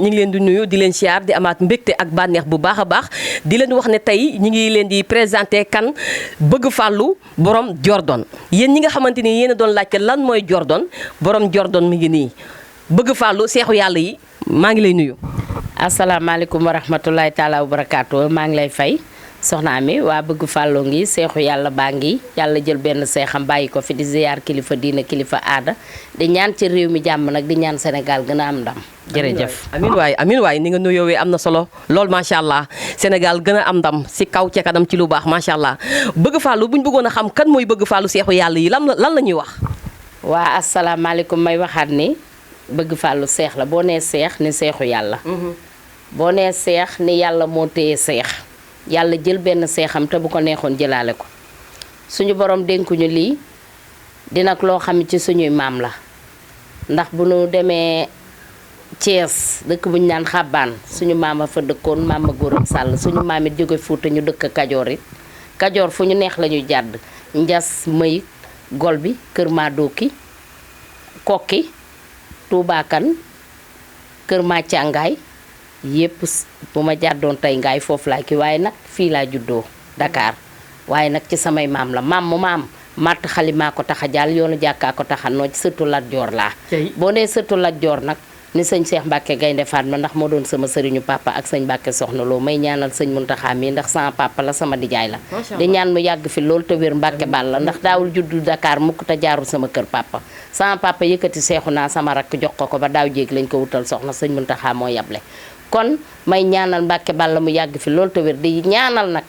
ñu ngi leen di nuyu di leen siyaar di amaat mbégte ak bànneex bu baax a baax di leen wax ne tey ñi ngi leen di présenté kan Bëgg Fallou borom Jordan yéen ñi nga xamante ni yéen a doon laajte lan mooy Jordan borom Jordan mi ngi nii Bëgg Fallou seexu yàlla yi maa ngi lay nuyu. asalaamaaleykum wa rahmatulahi taala wa barakaatu maa ngi lay fay soxna Ami waa Bëgg Fallou ngi seexu yàlla baa ngi yàlla jël benn seexam bàyyi ko fi di ziyaar kilifa diina kilifa aada di ñaan ci réew mi jàmm nag di ñaan Sénégal gën a am ndam. jërëjëf amiin waay ni nga nuyoowee am na solo lool macha allah Sénégal gën a am ndam si kaw ca kanam ci lu baax macha allah Bëgg Fallou bu ñu bëggoon a xam kan mooy Bëgg Fallou seexu yàlla yi lan la ñuy wax. waa asalaamaaleykum may waxaat ni Bëgg Fallou seex la boo nee seex ni seexu yàlla. boo nee seex ni yàlla moo téye seex. yàlla jël benn seexam te bu ko neexoon jëlaale ko suñu borom dénkuñu lii dina loo xam ci suñuy maam la ndax bu nu demee Thiès dëkk bu ñu naan xàbbaan suñu maam a fa dëkkoon maam ma góoram sàll suñu maam it jóge Fuuta ñu dëkk Kajoor it Kajoor fu ñu neex la ñuy jàdd njas mëy gol bi kër maa dooki kokki tuubaakan kër maa càngaay yépp bu ma jàddoon tey ngaay foofu laa ki waaye nag fii laa juddoo Dakar waaye nag ci samay maam la maam mu maam matt xali maa ko tax a jàll yoonu jàkkaa ko tax a noo ci sëtu Lat Joor laa boo nee sëtu Lat Joor nag ni sëñ Cheikh Mbacke Gaynde Fatma ndax moo doon sama sëriñu papa ak sëñ Mbacke soxna loo may ñaanal sëñ Muntaxa mi ndax sama papa la sama dijaay la di ñaan mu yàgg fi loolu te wér Mbacke bal la ndax daawul juddu Dakar mukk te jaarul sama kër papa sama papa yëkkati seexu naa sama rakk jox ko ba daaw jéeg lañ ko wutal soxna sëñ Muntaxa moo yable kon may ñaanal Mbàkke Balla mu yàgg fi loolu te wér di ñaanal nag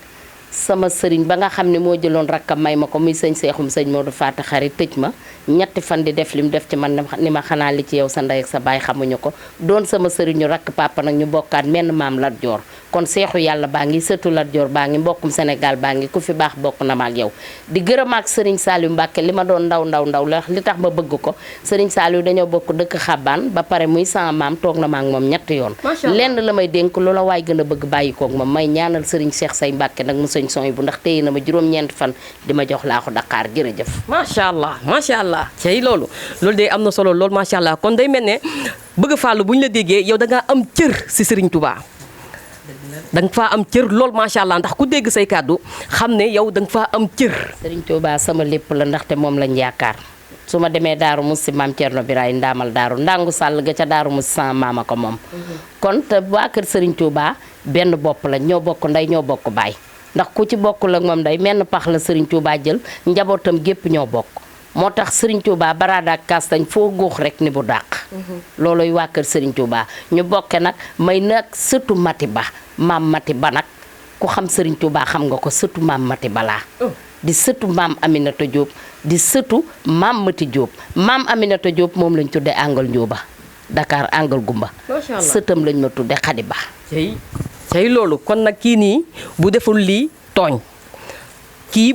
sama sëriñ ba nga xam ne moo jëloon rakkam may ma ko muy sëñ seexum sëñ Modou Faata xari tëj ma ñetti fan di def lim def ci man ni ma xanaa li ci yow sa ndey ak sa baay xamuñu ko doon sama sëriñu rakk papa nag ñu bokkaat menn maam Lat Joor kon seexu yàlla baa ngi sëtu Lat Joor baa ngi mbokkum Sénégal baa ngi ku fi baax bokk na ma ak yow di gërëm ak sëriñ Saliou Mbàkke li ma doon ndaw la li tax ma bëgg ko sëriñ Saliou dañoo bokk dëkk xabbaan ba pare muy sama maam toog na ma ak moom ñetti yoon lenn la may dénk loola waay gën a bëgg bàyyi koog moom may ñaanal sëriñ Cheikh Say Mbàkke nag mu sëñ son bu ndax téye na ma juróom-ñeenti fan di ma jox laaxu Dakar jërëjëf macha allah cey loolu de am na solo loolu macha allah kon day mel ne Bëgg Fallou bu ñu la déggee yow da ngaa am cër si Serigne Touba da nga faa am cër lool macha allah ndax ku dégg say kàddu xam ne yow da nga faa am cër. Serigne Touba sama lépp la ndaxte moom lañ yaakaar su ma demee Daaru Musi maam Thierno Biraye ndaamal daaru ndangu sàll ga ca Daaru Musi sama maama ko moom. kon te waa kër Serigne Touba benn bopp la ñoo bokk ndey ñoo bokk baay ndax ku ci bokkul ak moom ndey menn pax la Serigne Touba jël njabootam gépp ñoo bokk. moo tax Serigne Touba baraada ak kastañ foo góox rek ni bu dàq. looloy waa kër Serigne Touba ñu bokke nag may nag sëtu Mati Ba maam Mati Ba nag ku xam Serigne Touba xam nga ko sëtu maam Mati Ba laa di sëtu maam Aminata Diop di sëtu maam Mati Diop maam Aminata Diop moom lañ tudde Angal Njóoba Dakar Angal Gumba sëtam lañ ma tudde Xadi Ba cey loolu kon nag kii nii bu deful lii tooñ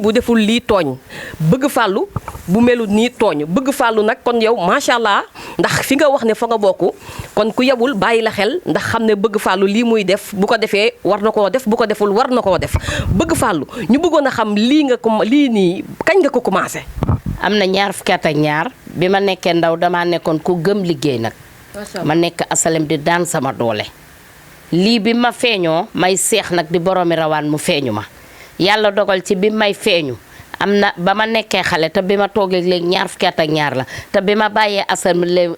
bu deful lii tooñ Bëgg Fallou bu melut nii tooñ Bëgg Fallou nag kon yow macha allah ndax fi nga wax ne fa nga bokk kon ku yebul bàyyi la xel ndax xam ne Bëgg Fallou lii muy def bu ko defee war na koo def bu ko deful war na koo def Bëgg Fallou ñu bëggoon a xam lii nii kañ nga ko commencé. am na ñaar fukki at ak ñaar bi ma nekkee ndaw damaa nekkoon ku gëm liggéey nag ma nekk asalem di daan sama doole lii bi ma feeñoo may seex nag di boroomi rawaan mu feeñu ma yàlla dogal ci bi may feeñu am na ba ma nekkee xale te bi ma toogee léegi ñaar fukki at ak ñaar la te bi ma bàyyee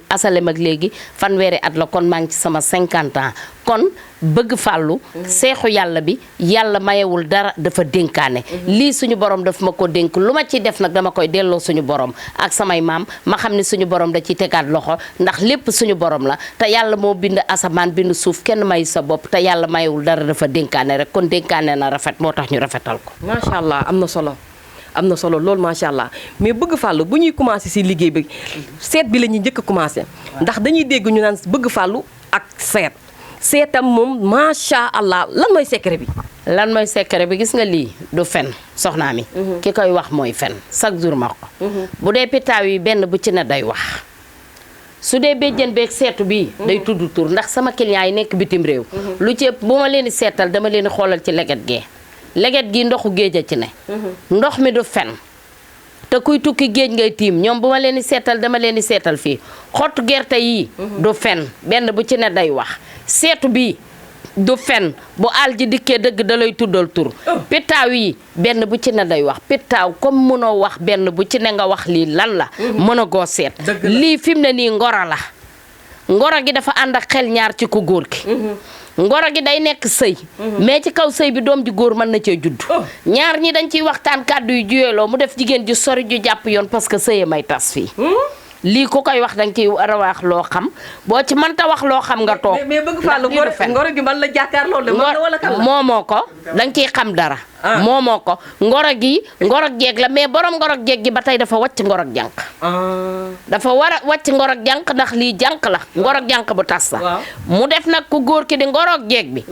asalem ak léegi fanweeri at la kon maa ngi ci sama 50 ans kon Bëgg Fallou seexu yàlla bi yàlla mayewul dara dafa dénkaane lii suñu borom daf ma ko dénk lu ma ciy def nag dama koy delloo suñu borom ak samay maam ma xam ne suñu borom da ciy tegaat loxo ndax lépp suñu borom la te yàlla moo bind asamaan bind suuf kenn mayu sa bopp te yàlla mayewul dara dafa dénkaane rek kon dénkaane na rafet moo tax ñu rafetal ko macha allah am na solo loolu macha allah mais Bëgg Fallou bu ñuy commencé si liggéey bi seet bi la ñuy njëkk a commencé ndax dañuy dégg ñu naan Bëgg Fallou ak seetam moom macha allah lan mooy secret bi. lan mooy secret bi gis nga lii du fen soxnaa mi ki koy wax mooy fen chaque jour ma ko bu dee pitaaw yi benn bu ci ne day wax su dee béjjën beeg seetu bi day tudd tur ndax sama client yi nekk bitim réew lu ci ëpp bu ma leen di seetal dama leen di xoolal ci leget gee leget gi ndoxu géej a ci ne ndox mi du fen te kuy tukki géej ngay tiim ñoom bu ma leen di seetal dama leen di seetal fii xottu gerte yii du fen benn bu ci ne day wax seetu bi du fen bu àll ji dikkee dëgg da lay tuddal tur pitaaw yi benn bu ci ne day wax pitaaw comme mënoo wax benn bu ci ne nga wax lii lan la mën a goo seet lii fi mu ne nii ngoro la ngoro gi dafa ànd ak xel ñaar ci ku góor ki ngoro gi day nekk sëy mais ci kaw sëy bi doom ji góor mën na cee judd ñaar ñi dañ ciy waxtaan kàddu yu juyeloo mu def jigéen ji sori ju jàpp yoon parce que sëye may tas fii lii ku koy wax danga ciy war a wax loo xam boo ci mënta wax loo xam nga toog mais bëgg Fallou ngoro gi man la jàkkaar loolu man la wala kan la moomoo ko danga ciy xam dara moomoo ko ngoro gi ngorog jeeg la mais borom ngorog jeeg gi ba tey dafa wàcc ngorog jànq dafa war a wàcc ngorog jànq ndax lii jànq la ngorog jànq bu tas la mu def nag ku góor ki di ngorog jeeg bi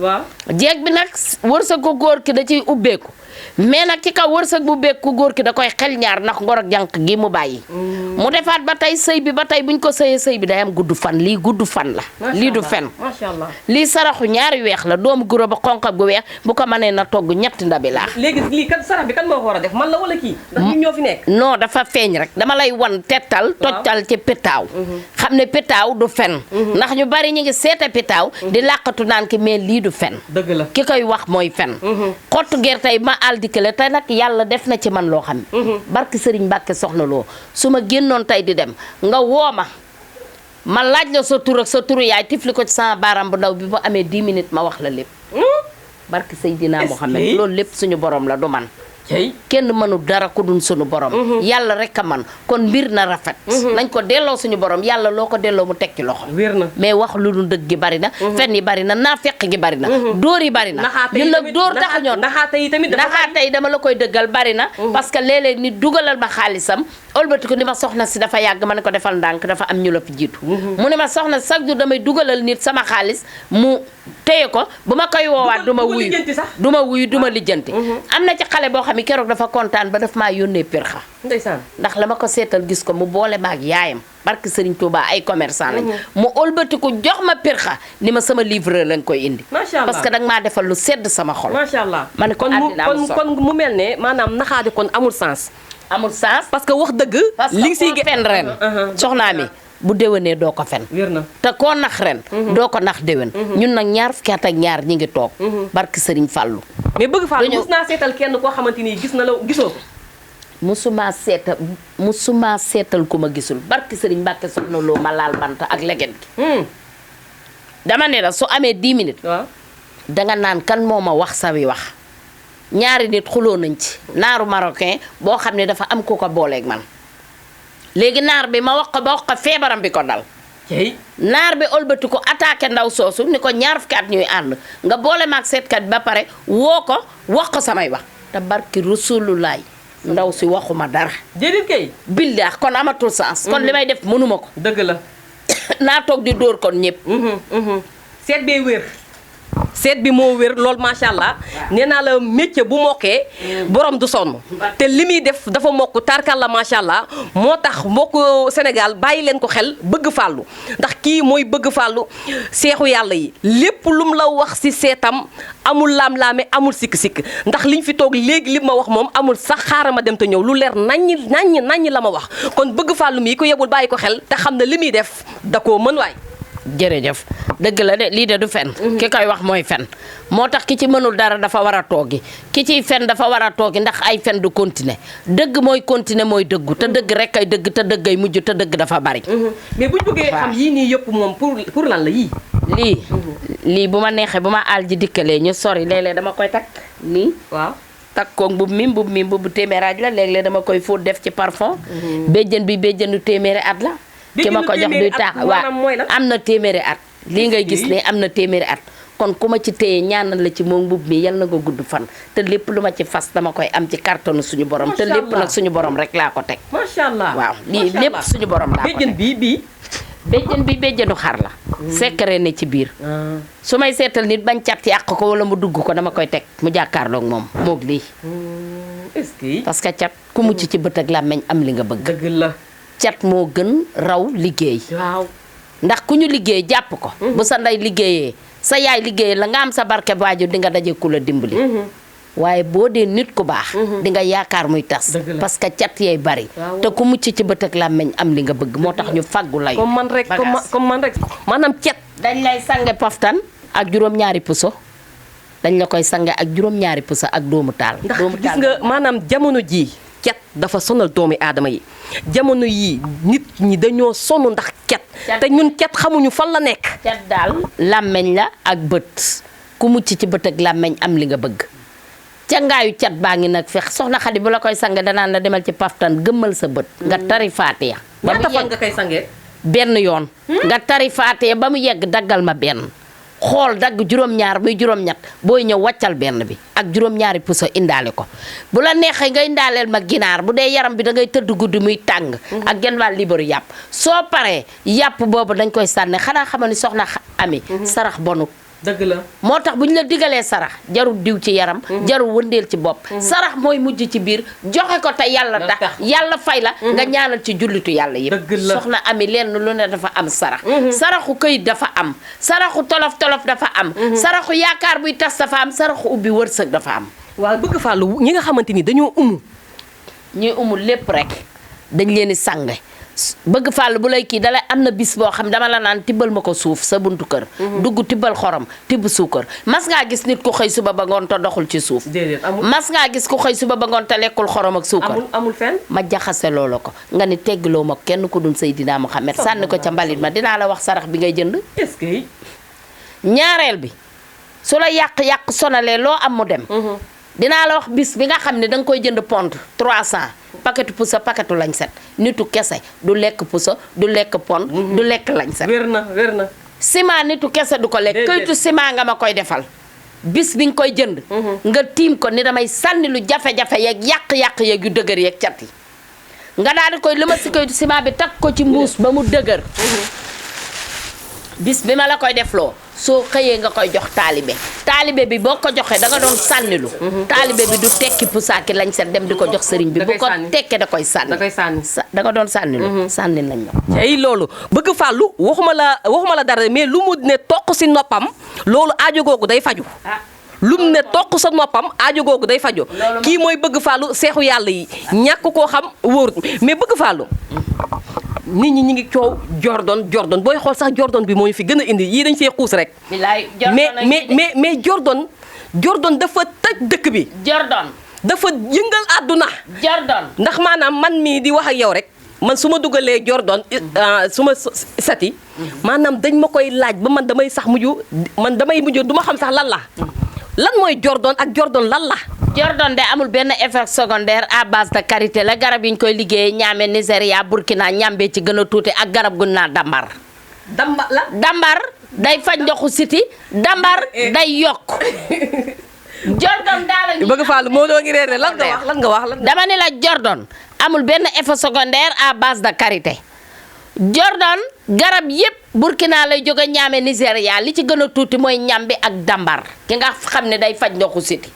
jeeg bi nag wërsëg ku góor ki da ciy ubbeeku mais nag ci kaw wërsëg bu beeg ku góor ki da koy xel ñaar ndax ngorog jànq gi mu bàyyi mu defaat ba tey sëy bi ba tey buñ ko sëyee sëy bi day am gudd fan lii gudd fan la lii du fen macha allah lii saraxu ñaari weex la doomu guro ba xonq ak bu weex bu ko mënee na togg ñetti ndabi laa léegi lii kan sarax bi kan moo ko war a def man la wala kii ndax ñun ñoo fi nekk non dafa feeñ rek dama lay wan tettal tojtal ci pitaaw xam ne pitaaw du fen ndax ñu bari ñu ngi seete pitaaw di làqatu naan ki mais lii du fen dëgg la ki koy wax mooy fen xottu gerte yi ma aldikale te nag yàlla def na ci man loo xam ne barki sëriñ Mbàkke soxna loo su ma génnoon tey di dem nga woo ma laaj la sa tur ak sa turu yaay tifli ko ci sama baaraam bu ndaw bi ba amee 10 minutes ma wax la lépp barki Seydina Mohamed loolu lépp suñu borom la du man kenn mënu dara ku dul suñu borom yàlla rek a man kon mbir na rafet nañ ko delloo suñu borom yàlla loo ko delloo mu teg ci loxo wér na mais wax lu dul dëgg gi bari na fen yi bari na naa fekk gi bari na dóor yi bari na ñun nag dóor tax ñoon naxaate yi tamit naxaate yi dama la koy dëggal bari na parce que léeg-léeg nit dugalal ma xaalisam ëlbati ko ni ma soxna si dafa yàgg ma ne ko defal ndànk dafa am ñu la fi jiitu mu ne ma soxna chaque jour damay dugalal nit sama xaalis mu téye ko bu ma koy woowaat du ma wuyu du ma lijjanti am na ci xale boo xam ne keroog dafa kontaan ba daf maa yónnee pirxa ndeysaan ndax la ma ko seetal gis ko mu boole ma ak yaayam barke Serigne Touba ay commerçant lañ mu ëlbatiku jox ma pirxa ni ma sama livreur lañ koy indi macha allah parce que danga maa defal lu sedd sama xol macha allah ma ne ko kon mu mel ne maanaam naxaate kon amul sens parce que wax dëgg li si fen ren soxnaa mi bu déwénee doo ko fen wér na te koo nax ren doo ko nax déwén ñun nag ñaar fukki at ak ñaar ñi ngi toog barke Serigne Fallou mais bëgg Fallou mos naa seetal kenn koo xamante ni gis na la gisoo ko musuma seetal ku ma gisul barke Serigne Mbàkke soxna loo ma laal bant ak legend gi dama ne la su amee 10 minutes danga naan kan moo ma wax sawi wax ñaari nit xuloo nañ ci naaru marocain boo xam ne dafa am ku ko booleeg man léegi naar bi ma wax ko ba wax ko feebaram bi ko dal naar bi ëlbati ko attaqué ndaw soosu ni ko ñaar fukki at ñuy ànd nga boole maag seetkat bi ba pare woo ko wax ko samay wax te barki Rasulullaay ndaw si waxuma dara déedéet kay billaax kon amatul sens kon li may def mënuma ko dëgg la naa toog di dóor kon ñëpp seet bee wér seet bi moo wér loolu macha allah nee naa la métier bu mokkee borom du sonn te li muy def dafa mokk tarkal la macha allah moo tax mbokk Sénégal bàyyi leen ko xel bëgg Fallou ndax kii mooy bëgg Fallou seexu yàlla yi lépp lum la wax ci seetam amul laam-laame amul sikk-sikk ndax liñ fi toog léegi li ma wax moom amul sax xaaral ma dem te ñëw lu leer naññi la ma wax kon bëgg Fallou mii ko yebul bàyyi ko xel te xam ne li muy def da koo mën waay jërëjëf dëgg la de lii de du fen ki koy wax mooy fen moo tax ki ci mënul dara dafa war a toogi ki ciy fen dafa war a toogi ndax ay fen du continuer dëgg mooy continuer mooy dëggu te dëgg rek ay dëgg te dëgg ay mujj te dëgg dafa bari mais buñ bëggee xam yii nii yëpp moom pour lan la yii lii bu ma neexee bu ma àll ji dikkalee ñu sori léeg-léeg dama koy takk nii waaw takk ko mbub mi téeméeraaj la léeg-léeg dama koy fóot def ci parfum béjjën bi béjjënu téeméeri at la ki ma ko jox duy taax waaw am na téeméeri at lii ngay gis ne am na téeméeri at kon ku ma ci téye ñaanal la ci moom mbub mi yal na nga gudd fan te lépp lu ma ci fas dama koy am ci cartonu suñu borom te lépp nag suñu borom rek laa ko teg macha allah waaw lii lépp suñu borom laa ko teg béjjën bi béjjënu xar la secret ne ci biir su may seetal nit bañ cat yàq ko wala mu dugg ko dama koy teg mu jàkkaarloog moom moog lii est-ce que parce que cat ku mucc ci bët ak làmmeñ am li nga bëgg dëgg la cat moo gën raw liggéey waaw ndax ku ñu liggéey jàpp ko bu sa ndey liggéeyee sa yaay liggéeyee la nga am sa barke waajur di nga daje ku la dimbali waaye boo dee nit ku baax di nga yaakaar muy tas Dëgg la. parce que cat yeey bari Waaw. te ku mucc ci bët ak làmmiñ am li nga bëgg moo tax ñu faggu lay comme man rek comme man rek maanaam cet dañ lay sange paftan ak juróom-ñaari puso dañ la koy sange ak juróom-ñaari puso ak doomu taal ndax doomu gis nga maanaam jamono jii cet dafa sonal doomi aadama yi jamono yii nit ñi dañoo sonn ndax cet Cet. te ñun cet xamuñu fan la nekk cat daal làmmeñ la ak bët ku mucc ci bët ak làmmeñ am li nga bëgg cangaayu cat baa ngi nag fex soxna Xadi bu la koy sange danaan la demal ci paftan gëmmal sa bët nga tari faatiya ba mu ñaata fan yegg nga koy sangee benn yoon nga tari faatiya ba mu yegg daggal ma benn xool dagg juróom-ñaar muy juróom-ñett booy ñëw wàccal benn bi ak juróom-ñaari puso indaale ko bu la neexee nga indaaleel ma ginaar bu dee yaram bi da ngay tëdd guddi muy tàng ak genn wàll libaru yàpp soo paree yàpp boobu dañ koy sànni xanaa xama ni soxna Ami sarax bonut dëgg la moo tax bu ñu la digalee sarax jarul diw ci yaram jarul wëndeel ci bopp sarax mooy mujj ci biir joxe ko te yàlla Na tax tax. yàlla fay la nga ñaanal ci jullitu yàlla yëpp Dëgg la. soxna Ami lenn lu ne dafa am sarax saraxu këyit dafa am saraxu tolof-tolof dafa am saraxu yaakaar buy tas dafa am saraxu ubbi wërsëg dafa am waaw bëgg fàllu ñi nga xamante ni dañoo ñuy umul lépp rek dañ leen di sange bëgg fàll bu lay kii dalay am na bis boo xam dama la naan tibbal ma ko suuf sa buntu kër dugg tibbal xorom tibb suukar mas ngaa gis nit ku xëy suba ba ngoon te doxul ci suuf déedéet amul mas ngaa gis ku xëy suba ba ngoon te lekkul xorom ak suukar amul fenn ma jaxase loolu ko nga ni teggiloo ma kenn ku dul Seydina Muhammad sànni ko ca mbalit ma dinaa la wax sarax bi ngay jënd est-ce que ñaareel bi su la yàq-yàq sonalee loo am mu dem dinaa la wax bis bi nga xam ne da nga koy jënd pont 300 paquetu pusa paquetu lañ set nitu kese du lekk pusa du lekk pont du lekk lañ set wér na ciment nitu kese du ko lekk Déedéet. këytu ciment nga ma koy defal bis bi nga koy jënd nga tiim ko ni damay sànni lu jafe-jafe yeeg yàq-yàq yeeg yu dëgër yeeg cat yi nga daal di koy li ma si këytu ciment bi takk ko ci mbuus ba mu dëgër bis bi ma la koy defloo soo xëyee nga koy jox taalibe bi boo ko joxee da nga doon sànnilu taalibe bi du tekki pusaaki lañ set dem di ko jox sëriñ bi Da bu koy ko sànni. tekkee da koy sànni da koy sànni da nga doon sànnilu sànni nañ la tey loolu bëgg fàllu waxuma la dara mais lu mu ne toq si noppam loolu aajo googu day faju lu mu ne toq sa noppam aajo googu day faju Loolu kii mooy bëgg fàllu seexu yàlla yi ñàkk koo xam wóorut mais bëgg fàllu nit ñi ngi coow Jordan booy xool sax Jordan bi moo ñu fi gën a indi yii dañ see xuus rek bilaay mais Jordan dafa tëj dëkk bi Jordan dafa yëngal àdduna ndax maanaam man mii di wax ak yow rek man su ma dugalee Jordan su ma sati maanaam dañ ma koy laaj ba man damay mujj du ma xam sax lan mooy Jordan ak Jordan lan la Jordan de amul benn effet secondaire à base de karité la garab yi ñu koy liggéeyee ñaame Nigéria Burkina ñambee ci gën a tuuti ak garab gu naa dambar dambar day faj ndoxu siti dambar day yokk Jordan daal la bëgg Fallou moo doo ngi reere lan nga wax dama ne la Jordan amul benn effet secondaire à base de karité Jordan garab yépp Burkina lay jóge ñaame Nigéria li ci gën a tuuti mooy ñambi ak dambar ki nga xam ne day faj ndoxu siti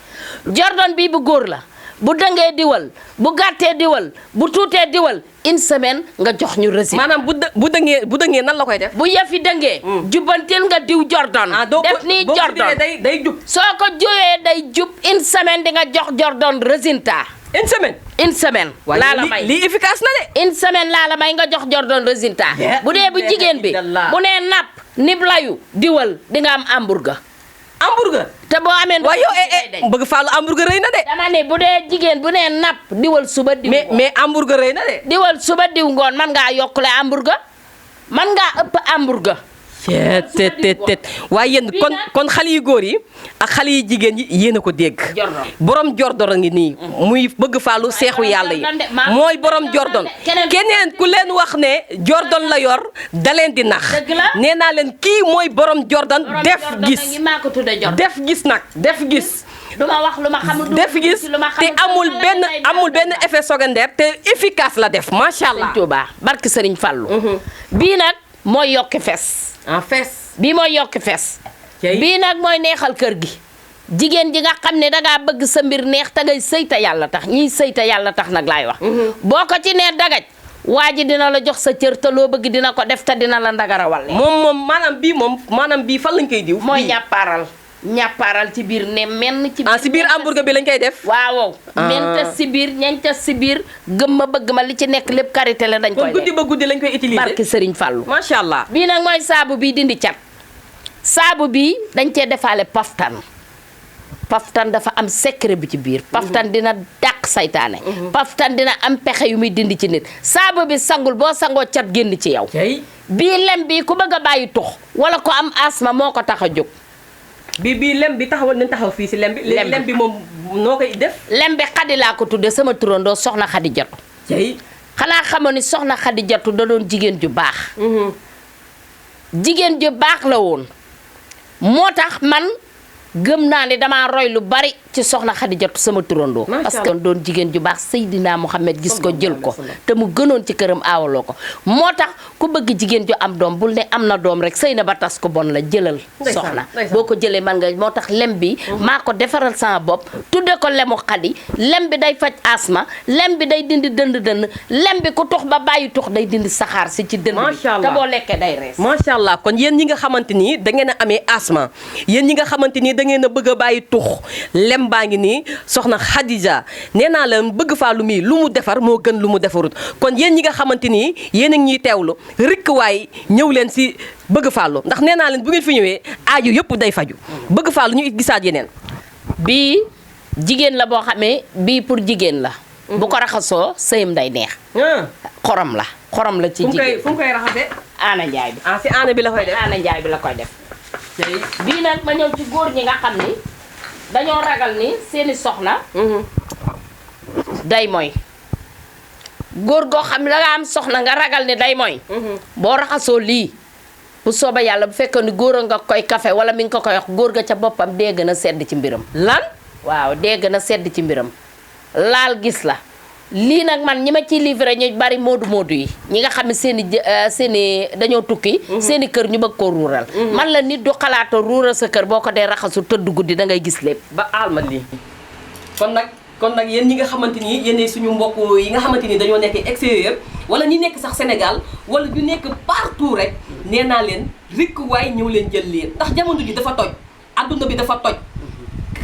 Jordan bii bu góor la bu dëngee diwal bu gàttee diwal bu tuutee diwal une semaine nga jox ñu résultat. maanaam bu dëngee nan la koy def. bu yëfi dëngee. jubbantil nga diw Jordan. def nii Jordan day jub. soo ko juyee day jub une semaine di nga jox Jordan résultat. une semaine. une semaine. laa la may lii efficace na de. une semaine laa la may nga jox Jordan résultat. bu dee bu jigéen bi bu nee napp nib layu diwal di nga am hamburger. hamburger. te boo amee waaw yow bëgg Fallou hamburger rëy na de. dama ne bu dee jigéen bu nee napp diwal suba diw. mais hamburger rëy na de. diwal suba diw ngoon man ngaa yokkule hamburger man ngaa ëpp hamburger. tet waaye yéen kon xale yu góor yi ak xale yu jigéen yi yéen a ko dégg. borom Jordan a ngi nii. muy bëgg Fallou seexu yàlla yi. mooy borom Jordan. keneen ku leen wax ne Jordan la yor da leen di nax. nee naa leen kii mooy borom Jordan. def gis def gis nag def gis. duma wax lu ma xamul def gis te amul benn effet secondaire te efficace la def macha allah. Sëriñ Tuubaa barke Sëriñ Fallou. bii nag mooy yokki fes. en fes. bii mooy yokki fes. bii nag mooy neexal kër gi. jigéen ji nga xam ne dangaa bëgg sa mbir neex te ngay sëyta yàlla tax ñiy sëyta yàlla tax nag laay wax. boo ko ci nee dagaj waa ji dina la jox sa cër te loo bëgg dina ko def te dina la ndagarawal. maanaam bii fan lañ koy diw. mooy ñàppaaral. ñàppaaral ci biir ne menn ci biir si biir hamburger bi lañ koy def. waaw menta si biir ñeenta si biir gëm ma bëgg ma li ci nekk lépp karité la dañ koy kon guddi ba guddi lañ koy utiliser. barki Serigne Fallou. macha allah. bii nag mooy saabu bii dindi cat. saabu bii dañ cee defaale paftan. paftan dafa am secret bi ci biir. paftan dina dàq saytaane. paftan dina am pexe yu muy dindi ci nit. saabu bi sangul boo sangoo cat génn ci yow. bii lem bii ku bëgg a bàyyi tux wala ko am asma moo ko tax a jóg. bii lem bi taxawal nañ taxaw fii si lem bi. lem bi moom noo koy def. lem bi xadi laa ko tudde sama turandoo soxna xadi jatu. xanaa xamoon ni soxna xadi jatu da doon jigéen ju baax. jigéen ju baax la woon. moo tax man gëm naa ne damaa roy lu bari ci soxna Xadijatu sama turandoo. parce que doon jigéen ju baax Seydina Mohamed gis ko jël ko te mu gënoon ci këram aawaloo ko moo tax ku bëgg jigéen ju am doom bul ne am na doom rek sëy na ba tas ko bon la jëlal soxna boo ko jëlee man nga moo tax lem bi maa ko defaral sama bopp tudde ko lemu xadi lem bi day faj asma lem bi day dindi dënd lem bi ku tux ba bàyyi tux day dindi saxaar si ci dënd bi te boo lekkee day rees macha allah kon yéen ñi nga xamante ni da ngeen a amee asma yéen ñi nga xamante ni da ngeen a bëgg a bàyyi tux lem baa ngi nii soxna Khadija nee naa leen bëgg faalu mii lu mu defar moo gën lu mu defarut kon yéen ñi nga xamante ni yéen a ngi ñuy teewlu rikk waay ñëw leen si bëgg faalu ndax nee naa leen bu ngeen fi ñëwee aaju yëpp day faju bëgg faalu ñu gisaat yeneen bii jigéen la boo xamee bii pour jigéen la bu ko raxasoo sëyam day neex xorom la ci jigéen fu mu koy raxasee aana njaay bi si aana bi la koy def aana njaay bi la koy def bii nag ma ñëw ci góor ñi nga xam ni dañoo ragal ni seeni soxna day mooy góor goo xam ne danga am soxna nga ragal ni day mooy boo raxasoo lii bu sooba yàlla bu fekkee ni góor a nga koy kafe wala mi ngi ko koy wax góor ga ca boppam dee gën a sedd ci mbiram lan waaw dee gën a sedd ci mbiram laal gis la lii nag man ñi ma ciy livré ñu bari moodu yi ñi nga xam ne seeni dañoo tukki seeni kër ñu bëgg koo ruural man la nit du xalaata ruural sa kër boo ko dee raxasu tëdd guddi da ngay gis lépp ba alma lii kon nag yéen ñi nga xamante ni yéen suñu mbokk yi nga xamante ni dañoo nekk extérieur wala ñi nekk sax Sénégal wala ñu nekk partout rek nee naa leen rikk waay ñëw leen jël leen ndax jamono ji dafa toj adduna bi dafa toj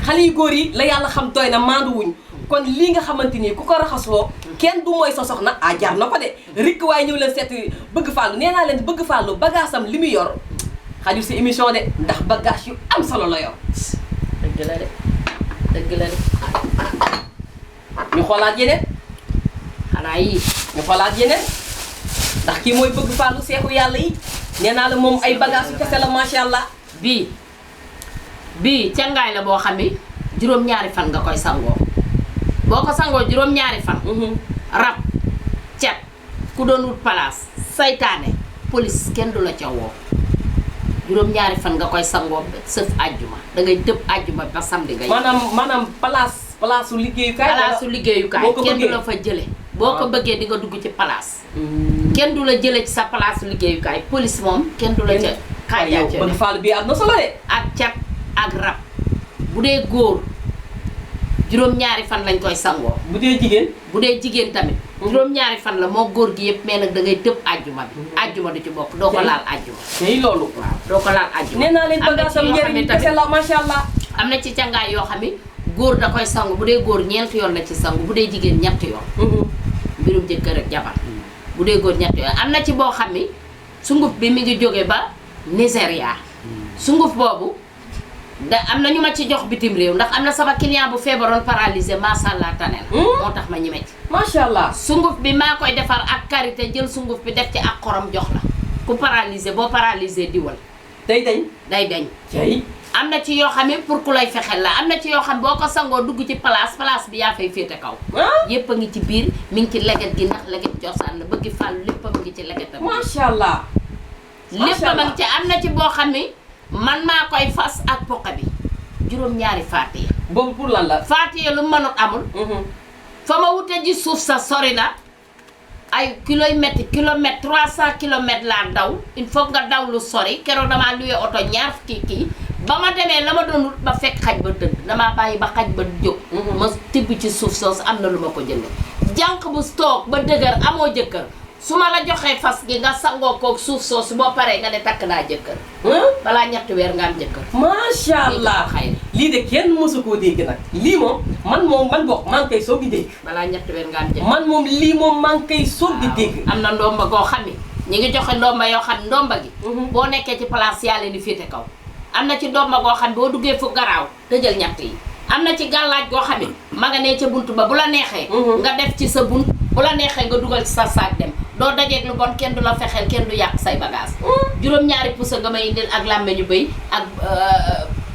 xale yu góor yi la yàlla xam doy na maandu wuñ kon lii nga xamante ni ku ko raxasoo kenn du mooy sa soxna jar na ko de rikk waaye ñëw leen seet bëgg fàllu nee naa leen bëgg fàllu bagaasam li mu yor xajul si émission de ndax bagage yu am solo la yor dëgg la de ñu xoolaat yeneen xanaa yii ñu xoolaat yeneen ndax kii mooy bëgg fàllu seexu yàlla yi nee naa la moom ay bagage yu kese la macha allah bii cangaay la boo xam ni juróom-ñaari fan nga koy sangoo boo ko sangoo juróom-ñaari fan rab cet ku doon wut place saytaane police kenn du la ca woo juróom-ñaari fan nga koy sangoo sëf àjjuma da ngay tëb àjjuma ba samedi ngay maanaam place su liggéeyukaay kenn du la fa jële boo ko bëggee di nga dugg ci place kenn du la jële ci sa place liggéeyukaay police moom kenn du la ca xaaj yaa ca bëgg fàllu bi am na solo de ak cat ak rab bu dee góor juróom-ñaari fan lañ koy sangoo bu dee jigéen tamit juróom-ñaari fan la moo góor gi yëpp mais nag da ngay tëb àjjuma bi àjjuma du ci bokk doo ko laal àjjuma tey loolu waaw doo ko laal àjjuma nee naa leen bagaasam njëriñ kese la macha allah am na ci cangaay yoo xam ne góor da koy sangu bu dee góor ñeent yoon la ci sangu bu dee jigéen ñett yoon mbirum jëkkër ak jabar bu dee góor ñett yoon am na ci boo xam ni sunguf bi mi ngi jóge ba Nigéria sunguf boobu am na ñu ma ci jox bitim réew ndax am na sama client bu feebaroon paralysé macha allah tane na moo tax ma ñeme ci macha allah sunguf bi maa koy defar ak karité jël sunguf bi def ci ak xorom jox la ku paralysé boo paralysé diwal day dañ am na ci yoo xam ne pour ku lay fexel la am na ci yoo xam boo ko sangoo dugg ci place bi yaa fay féete kaw yépp a ngi ci biir mi ngi ci leget gi ndax leget cosaan la bëgg fàllu lépp a ngi ci legetam macha allah lépp a ngi ci am na ci boo xam ne man maa koy fas ak poqa bi juróom-ñaari faatiya boobu pour lan la faatiya lu mënut amul fa ma wute ji suuf sa sori na ay kilomètre 300 kilomètres laa daw il faut nga daw lu sori keroog damaa luye oto ñaar kii ba ma demee la ma doon wut ba fekk xaj ba tëdd damaa bàyyi ba xaj ba jóg ma tibb ci suuf soosu am na lu ma ko jënd jànq bu toog ba dëgër amoo jëkkër su ma la joxee fas gi nga sangoo koog suuf soosu boo paree nga ne takk naa jëkkër balaa ñetti weer nga am jëkkër. macha allah lii de kenn mësu koo dégg nag lii moom man bokk maa ngi koy soog di dégg. balaa ñetti weer nga am jëkkër. man moom lii moom maa ngi koy soog di dégg. am na ndomba goo xam ne ñi ngi joxe ndomba yoo xam ndomba gi. boo nekkee ci place yàlla ni féete kaw. am na ci ndomba goo xam boo duggee fu garaaw tëjal ñett yi. am na ci gàllaaj goo xam ne ma nga nee ca bunt ba bu la neexee. nga def ci sa bunt bu la neexee nga dugal ci sa saak dem. doo dajeeg lu bon kenn du la fexeel kenn du yàq say bagage juróom-ñaari pusa nga may indil ak làmmeñu bëy ak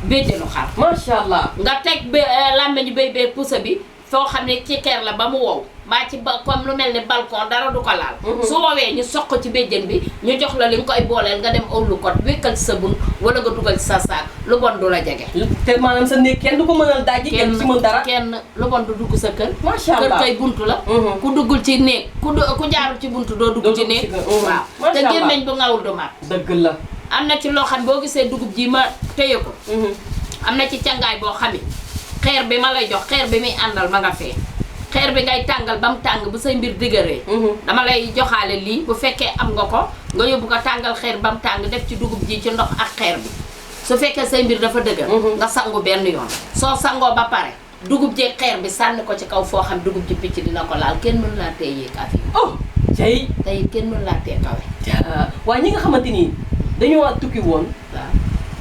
béjjënu xar. macha allah. nga teg làmmeñu bëy bee pusa bi foo xam ne ci keer la ba mu wow mbaa ci ba comme lu mel ni balcon dara du ko laal. su woowee ñu soq ko ci béjjën bi ñu jox la li nga koy booleel nga dem ëwlu ko wékkal ci sa bun wala nga dugal ci sa saak lu bon du la jege. te maanaam sa néeg kenn du ko mënal dajji kenn du ci mën dara. kenn lu bon du dugg sa kër. macha allah kër kay buntu la. ku duggul ci néeg ku jaarul ci buntu doo dugg ci néeg. waaw te gémmeñ bu ngawul du mat. dëgg la. am na ci loo xam boo gisee dugub ji ma téye ko. am na ci cangaay boo xam ne xeer bi ma lay jox xeer bi muy àndal ma nga fee. xeer bi ngay tàngal ba mu tàng bu say mbir dëgëree. dama lay joxaale lii bu fekkee am nga ko nga yóbbu ko tàngal xeer ba mu tàng def ci dugub ji ci ndox ak xeer bi su fekkee say mbir dafa dëgër. nga sangu benn yoon soo sangoo ba pare dugub jeeg xeer bi sànni ko ci kaw foo xam dugub ji picc dina ko laal kenn mën laa tee yéeg affaire oh tey kenn mën laa tee kawe. waaye ñi nga xamante ni dañoo tukki woon. waaw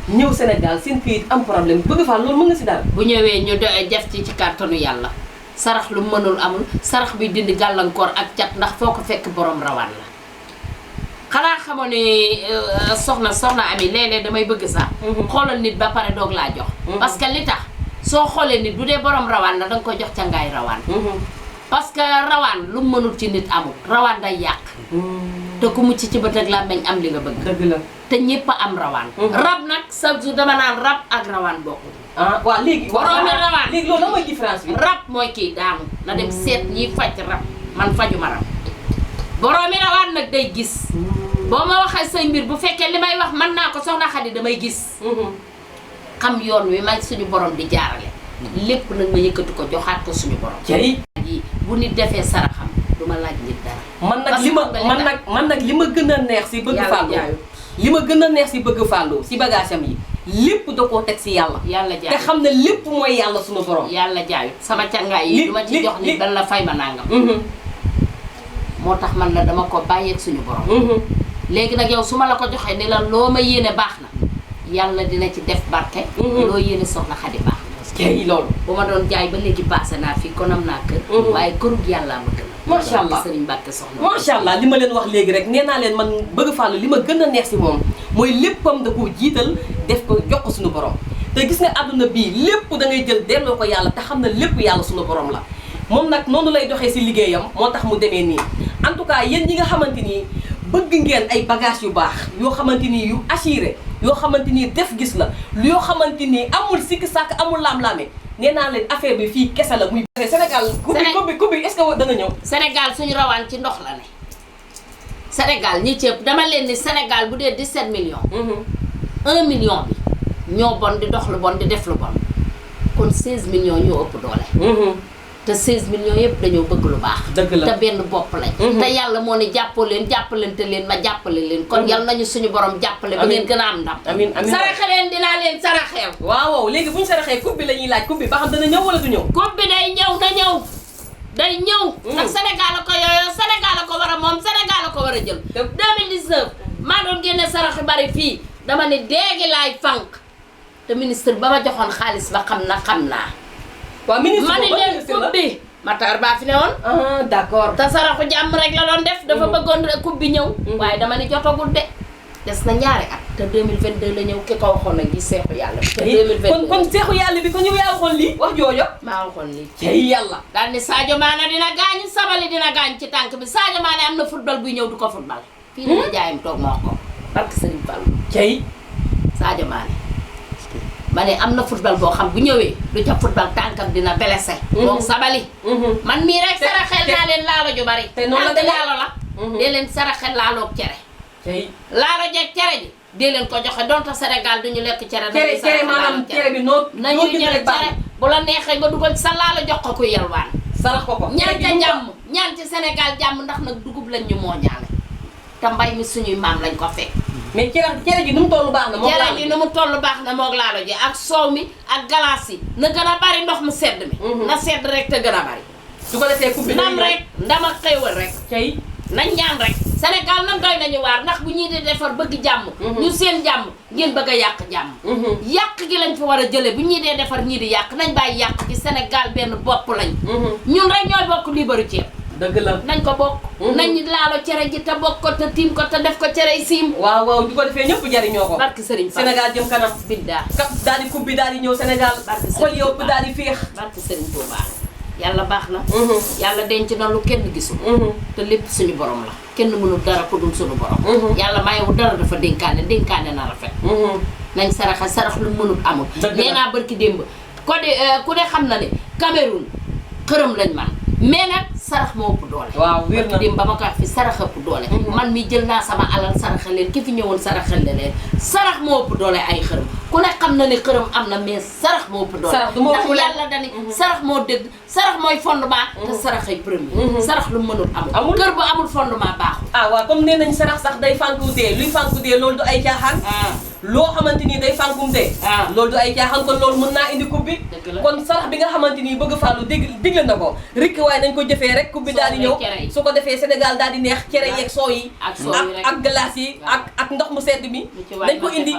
ñëw Sénégal seen këyit am problème bëgg faa loolu mën nga si dara. bu ñëwee ñu def ci kàttanu yàlla. sarax lu mënul amul sarax bi dindi gàllankoor ak cat ndax foo ko fekk borom rawaan la xanaa xamoo ne soxna Ami léeg-léeg damay bëgg sax xoolal nit ba pare doog laa jox parce que li tax soo xoolee nit bu dee borom rawaan la danga koy jox ca ngaay rawaan parce que rawaan lu mënul ci nit amul rawaan day yàq te ku mucc ci bët ak làmmeñ am li nga bëgg. dëgg la te ñépp a am rawaan rab nag chaque jour dama naan rab ak rawaan bokkul. waaw léegi. boroomi rawaan léegi loolu la mooy différence bi. rab mooy kii daanu na dem seet ñiy faj rab man fajuma rab boroomi rawaan nag day gis boo ma waxee say mbir bu fekkee li may wax mën naa ko soxna Xadi damay gis xam yoon wi may suñu borom di jaarale lépp nag ma yëkkati ko joxaat ko suñu borom jëy bu nit defee saraxam du ma laaj nit dara man nag li ma gën a neex si bëgg fàllu li ma gën a neex si bëgg fàllu si bagage am yi lépp da koo teg si yàlla. yàlla jaayut te xam ne lépp mooy yàlla sunu borom. yàlla jaayut sama cangaay yi du ma ci jox nit dan la fay ma nangam. moo tax man la dama ko bàyyeeg suñu borom. léegi nag yow su ma la ko joxee ni la loo ma yéene baax na yàlla dina ci def barke. loo yéene soxna Xadi baax na. kay loolu. bu ma doon jaay ba léegi passé naa fii kon am naa kër. waaye kërug yàllaa ma gën a. macha allah Sëriñ Mbàkke soxna. macha allah li ma leen wax léegi rek nee naa leen man bëgg fàllu li ma gën a neex si moom mooy léppam da koo jiital def ko jox ko suñu borom te gis nga àdduna bii lépp da ngay jël delloo ko yàlla te xam ne lépp yàlla suñu borom la moom nag noonu lay doxee si liggéeyam moo tax mu demee nii en tout cas yéen ñi nga xamante ni bëgg ngeen ay bagages yu baax yoo xamante ni yu assuré yoo xamante ni def gis la yoo xamante ni amul sikki sàkk amul laam-laame nee naa leen affaire bi fii kese la muy. Sénégal coupe bi est-ce que dana ñëw. Sénégal suñu rawaan ci ndox la ne Sénégal ñi ci ëpp dama leen ni Sénégal bu dee 17 millions. 1 million bi ñoo bon di dox lu bon di def lu bon kon 16 millions ñoo ëpp doole. te 16 millions yëpp dañoo bëgg lu baax. dëgg la te benn bopp lañ. te yàlla moo ne jàppoo leen jàppalante leen ma jàppale leen. kon yal nañu suñu borom jàppale. ba ngeen gën a am ndam. amiin amiin saraxe leen dinaa leen saraxeel. waaw léegi bu ñu saraxee coupe bi la ñuy laaj coupe bi ba xam dana ñëw wala du ñëw. coupe bi day ñëw na ñëw. day ñëw. ndax Sénégal la ko yooyu Sénégal la ko war a moom Sénégal la ko war a jël. 2019 maa doon génne sarax yu bari fii dama ne déegi laay fànq te ministre ba ma joxoon xaalis ba xam naa. waaw ministre ma ne leen coupe bi Matar baa fi ne woon. d'accord. te saraxu jàmm rek la doon def. dafa bëggoon coupe bi ñëw. waaye dama ne jotagul de. des na ñaari at. te 2022 la ñëw ki ko waxoon nag gi seexu yàlla bi. te 2022 kon seexu yàlla bi kon yow yaa waxoon lii wax joojo. maa waxoon lii. cey yàlla. daal ni Sadio Mané dina gaañ Sabali dina gaañ ci tànk bi Sadio Mané am na football buy ñëw du ko football. fii la jaayam toog ma wax ko. barke Serigne Fall. cey Sadio Mané. ma ne am na football boo xam bu ñëwee du ca football tànkam dina blessé. moom Sabali. man mii rek saraxel naa leen laalo ju bari. te noonu la tànk laalo la. dee leen saraxel laaloog cere. cey laalo jeeg cere ji. dee leen ko joxe donte Sénégal duñu lekk cere. cere maanaam cere bi noo nañu ñëw cere bu la neexee nga dugal sa laalo jox ko ku yelwaan. sarax ko ñàkk a jàmm ñaan ci Sénégal jàmm ndax nag dugub lañ ñu moo ñaale te mbay mi suñuy maam lañ ko fekk. mais cere ji nu mu toll baax na. cere ji nu mu toll baax na moog laalo ji ak soow mi ak galaas yi na gën a bari ndox mu sedd mi. na sedd rek te gën a bari. su ko defee coupe bi ndam rek ndam ak xéewal rek. tey nañ ñaan rek Sénégal nag doy nañu waar ndax bu ñuy di defar bëgg jàmm. ñu seen jàmm ngeen bëgg a yàq jàmm. yàq gi lañ fi war a jëlee bu ñuy dee defar ñii di yàq nañ bàyyi yàq gi Sénégal benn bopp lañ. ñun rek ñooy bokk liibaru ceeb. dëgg la nañ ko bokk. nañ laalo cere ji te bokk ko te tiim ko te def ko cerey siim. waaw waaw du ko defee ñëpp jariñoo ko. barki Serigne Fall Sénégal jëm kanam. biddaa kap daal di coupe bi daal di ñëw Sénégal. barki xol Serigne yow Touba daal di féex. barki Serigne Touba yàlla baax na. yàlla denc na lu kenn gisul. te lépp suñu borom la. kenn mënul dara ku dul suñu borom. yàlla mayewu dara dafa dénkaane na rafet. nañ sarax lu mënul amul. nee naa barki démb ku ne xam na ne Cameroun xërëm lañ man mais nag sarax moo ëpp doole. waaw wér na dem ba ma ko wax fi sarax ëpp doole. man mi jël naa sama alal saraxal leen ki fi ñëwoon saraxal leen sarax moo ëpp doole ay xërëm ku ne xam na ne xërëm am na mais sarax moo ëpp doole. sarax du moo ëpp ndax yàlla dani sarax moo dëgg sarax mooy fondement. te sarax ay premier. sarax lu mënul amul. kër bu amul fondement baaxul. ah waaw comme nee nañ sarax sax day fànku dee luy fànku dee loolu du ay caaxaan. loo xamante ni day fànkum dee. loolu du ay caaxaan kon loolu mën naa indi coupe bi. kon sarax bi nga xamante ni bëgg fàllu digle na ko rikk waaye nañ ko jëfee rek coupe bi daal di ñëw su ko defee Sénégal daal di neex cere yeeg soo yi ak glace yi ak ndox mu sedd mi nañ ko indi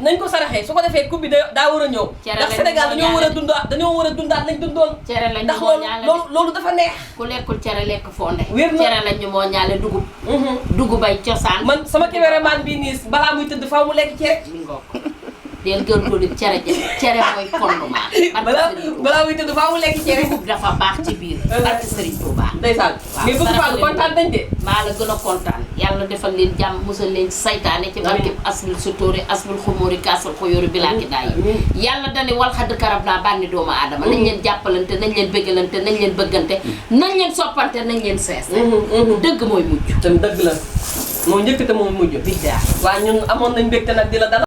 nañ ko saraxee su ko defee coupe bi daa war a ñëw ndax Sénégal dañoo war a dundaat lañ dundoon ndax loolu dafa neex ku lekkul cere lekk fonde wér na cere lañ ñu moo ñaale dugub ay cosaan man sama caméraman bi nii balaa muy tëdd faaw mu lekk cere del góorgóorlu cere mooy fondement. balaa muy tëdd faaw mu lekk cere. dugub dafa baax ci biir. barke Serigne Touba. ndeysaan mais bëgg Fallou kontaan nañ de. maa la gën a kontaan yàlla defal leen jàmm musal leen ci saytaane ci barke asbil sutóori asbil xumóori kaasal xoyóori bilaaki daay yàlla dane wal xadd karab naa bànni doomu aadama nañ leen jàppalante nañ leen bëggalante nañ leen bëggante nañ leen soppante nañ leen sees dëgg mooy mujj. tam dëgg la moo njëkk te moo mujj. biddaa waaw ñun amoon nañ mbégte nag di la dalal